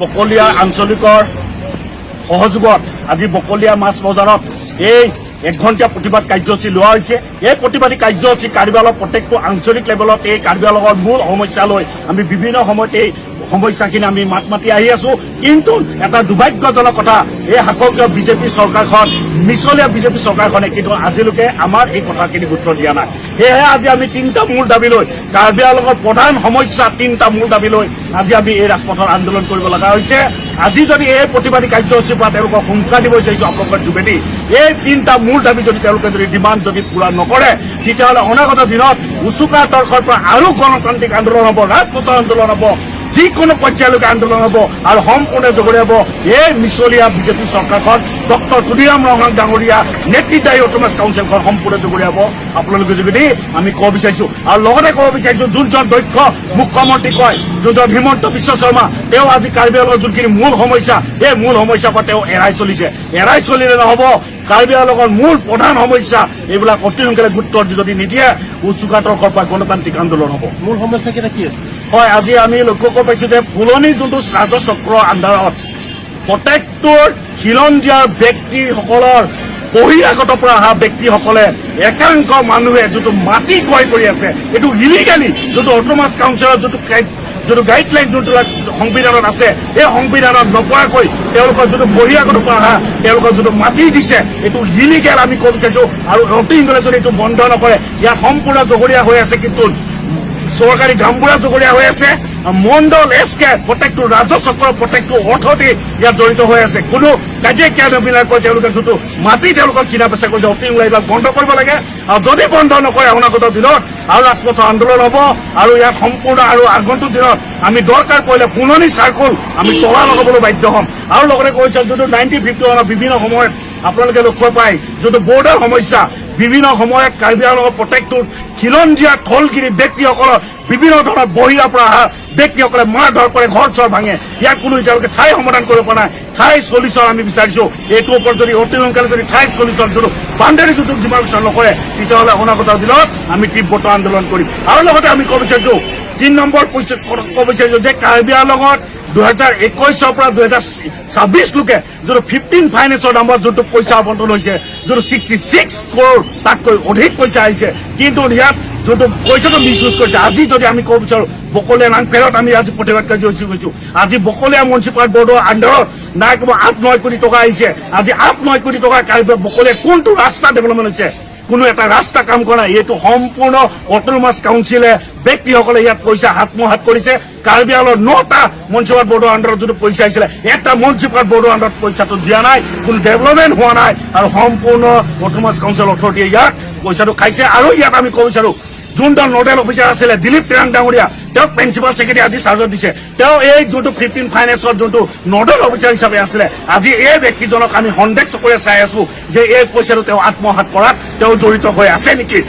বকলীয়া আঞ্চলিকৰ সহযোগত আজি বকলীয়া মাছ বজাৰত এই একঘণ্টীয়া প্ৰতিবাদ কাৰ্যসূচী লোৱা হৈছে। এই প্ৰতিবাদী কাৰ্যসূচী কাৰ্বি আংলঙৰ প্ৰত্যেকটো আঞ্চলিক লেভেলত এই কাৰ্বি আংলঙৰ মূল সমস্যা লৈ আমি বিভিন্ন সময়ত এই সমস্যাখিনি আমি মাত মাতি আহি আছো। কিন্তু এটা দুৰ্ভাগ্যজনক কথা, এই শাসকীয় বিজেপি চৰকাৰখন, মিছলীয়া বিজেপি চৰকাৰখনে কিন্তু আজিলৈকে আমাৰ এই কথাখিনি গুৰুত্ব দিয়া নাই। সেয়েহে আজি আমি তিনিটা মূল দাবী লৈ, কাৰ্বি আংলঙৰ প্ৰধান সমস্যা তিনিটা মূল দাবী লৈ আজি আমি এই ৰাজপথত আন্দোলন কৰিব লগা হৈছে। আজি যদি এই প্ৰতিবাদী কাৰ্যসূচীৰ পৰা তেওঁলোকক হুংকাৰ দিব বিচাৰিছো আপোনালোকৰ যোগেদি, এই তিনিটা মূল দাবী যদি তেওঁলোকে যদি ডিমাণ্ড যদি পূৰা নকৰে, তেতিয়াহ'লে অনাগত দিনত উচুকা তৰ্কৰ পৰা আৰু গণতান্ত্ৰিক আন্দোলন হ'ব, ৰাজপথৰ আন্দোলন হ'ব, যিকোনো পৰ্যায়লৈকে আন্দোলন হ'ব আৰু সম্পূৰ্ণ জগৰীয়া হ'ব এই মিছলীয়া বিজেপি চৰকাৰখন, ডক্টৰ তুলিৰাম ৰংহাং ডাঙৰীয়া নেতৃত্বাধীন অট'নমাছ কাউন্সিলখন সম্পূৰ্ণ জগৰীয়া হ'ব। আপোনালোকৰ যোগেদি আমি ক'ব বিচাৰিছো আৰু লগতে ক'ব বিচাৰিছো, যোনজন দক্ষ মুখ্যমন্ত্ৰী কয়, যোনজন হিমন্ত বিশ্ব শৰ্মা, তেওঁ আজি কাৰ্বি আংলঙৰ যোনখিনি মূল সমস্যা, এই মূল সমস্যাৰ পৰা তেওঁ এৰাই চলিছে। এৰাই চলিলে নহ'ব। কাৰ্বি আংলঙৰ মূল প্ৰধান সমস্যা এইবিলাক অতি সোনকালে গুৰুত্ব যদি নিদিয়ে, উচুকা তৰ্কৰ পৰা গণতান্ত্ৰিক আন্দোলন হ'ব। মূল সমস্যা কেইটা কি আছে? হয়, আজি আমি লক্ষ্য কৰিব পাৰিছো যে ফুলনি যোনটো ৰাজহ চক্ৰৰ আণ্ডাৰত প্ৰত্যেকটোৰ খিলঞ্জীয়া ব্যক্তিসকলৰ বহিৰাগতৰ পৰা অহা ব্যক্তিসকলে, একাংশ মানুহে যোনটো মাটি ক্ৰয় কৰি আছে, এইটো ইলিগেলি। যোনটো অট'নমাছ কাউন্সিলৰ যোনটো গাইডলাইন, যোনটো সংবিধানত আছে, এই সংবিধানত নপৰাকৈ তেওঁলোকৰ যোনটো বহিৰাগতৰ পৰা অহা তেওঁলোকৰ যোনটো মাটি দিছে, এইটো ইলিগেল আমি ক'ব বিচাৰিছো। আৰু অতি সোনকালে যদি এইটো বন্ধ নকৰে, ইয়াত সম্পূৰ্ণ জগৰীয়া হৈ আছে কিন্তু চৰকাৰী গামবুঢ়া জগৰীয়া হৈ আছে, মণ্ডল, এছ কে, প্ৰত্যেকটো ৰাজহ চক্ৰৰ প্ৰত্যেকটো অৰ্থতে ইয়াত জড়িত হৈ আছে। কোনো কাজিয়া নবিলাকৈ তেওঁলোকে যোনটো মাটি তেওঁলোকক কিনা বেচা কৰিছে, অতি সোনকালে এইবিলাক বন্ধ কৰিব লাগে। আৰু যদি বন্ধ নকৰে, অনাগত দিনত আৰু ৰাজপথৰ আন্দোলন হ'ব আৰু ইয়াত সম্পূৰ্ণ আৰু আগন্তুক দিনত আমি দৰকাৰ পৰিলে পুৰণি চাৰ্কল আমি তলা লগাবলৈ বাধ্য হ'ম। আৰু লগতে কৈছে, যোনটো 1951ৰ বিভিন্ন সময়ত আপোনালোকে লক্ষ্য পায়, যোনটো বৰ্ডাৰ সমস্যা, বিভিন্ন সময়ত কাৰ্বি আংলঙৰ প্ৰত্যেকটো খিলঞ্জীয়া থলগিৰি ব্যক্তিসকলৰ বিভিন্ন ধৰণৰ বহিৰাৰ পৰা অহা ব্যক্তিসকলে মাৰ ধৰ কৰে, ঘৰ চৰ ভাঙে। ইয়াত কোনো এতিয়ালৈকে স্থায়ী সমাধান কৰিব পৰা নাই। স্থায়ী চলিউচন আমি বিচাৰিছো। এইটোৰ ওপৰত যদি অতি সোনকালে যদি স্থায়ী চলিউচন, যোনটো বাউণ্ডেৰী, যোনটো ডিমাৰ্কেশ্যন নকৰে, তেতিয়াহ'লে অনাগত দিনত আমি তীব্ৰতৰ আন্দোলন কৰিম। আৰু লগতে আমি ক'ব বিচাৰিছো, 3 নম্বৰ ক'ব বিচাৰিছো যে কাৰ্বি আংলঙত 2021ৰ পৰা 2026 লৈকে যোনটো 15 ফাইনেন্সৰ নামত যোনটো পইচা আবণ্টন হৈছে, যোনটো 66 ক্ৰ'ৰ, তাতকৈ অধিক পইচা আহিছে, কিন্তু ইয়াত যোনটো পইচাটো মিছ ইউজ কৰিছে। আজি যদি আমি ক'ব বিচাৰো, বকলীয়া নাংফেৰত আমি আজি প্ৰতিবাদ কাৰ্যসূচী কৰিছো। আজি বকলীয়া মিউনিচিপাল বৰ্ডৰ আণ্ডাৰত নাই কমেও 8-9 কোটি টকা আহিছে। আজি 8-9 কোটি টকা কাৰ্বি বকলীয়া কোনটো ৰাস্তা ডেভেলপমেণ্ট হৈছে? কোনো এটা ৰাস্তা কাম কৰা নাই। এইটো সম্পূৰ্ণ অট'নমাছ কাউন্সিলে ব্যক্তিসকলে ইয়াত পইচা আত্মসাত কৰিছে। কাৰ্বি আংলঙৰ নটা মিউনিচিপাল বৰ্ডৰ আণ্ডাৰত যোনটো পইচা আহিছিলে, এটা মিউনিচিপাল বৰ্ডৰ আণ্ডাৰত পইচাটো দিয়া নাই, কোনো ডেভেলপমেণ্ট হোৱা নাই আৰু সম্পূৰ্ণ অট'নমাছ কাউন্সিল অথৰিটিয়ে ইয়াত পইচাটো খাইছে। আৰু ইয়াত আমি ক'ব বিচাৰো, যোনজন নডেল অফিচাৰ আছিলে দিলীপ টেৰাং ডাঙৰীয়া, তেওঁক প্ৰিন্সিপাল ছেক্ৰেটাৰী আজি চাৰ্জত দিছে। তেওঁ এই যোনটো 15 ফাইনেন্সৰ যোনটো নডেল অফিচাৰ হিচাপে আছিলে, আজি এই ব্যক্তিজনক আমি সন্দেহ চকুৰে চাই আছো যে এই পইচাটো তেওঁ আত্মসাত কৰাত তেওঁ জড়িত হৈ আছে নেকি।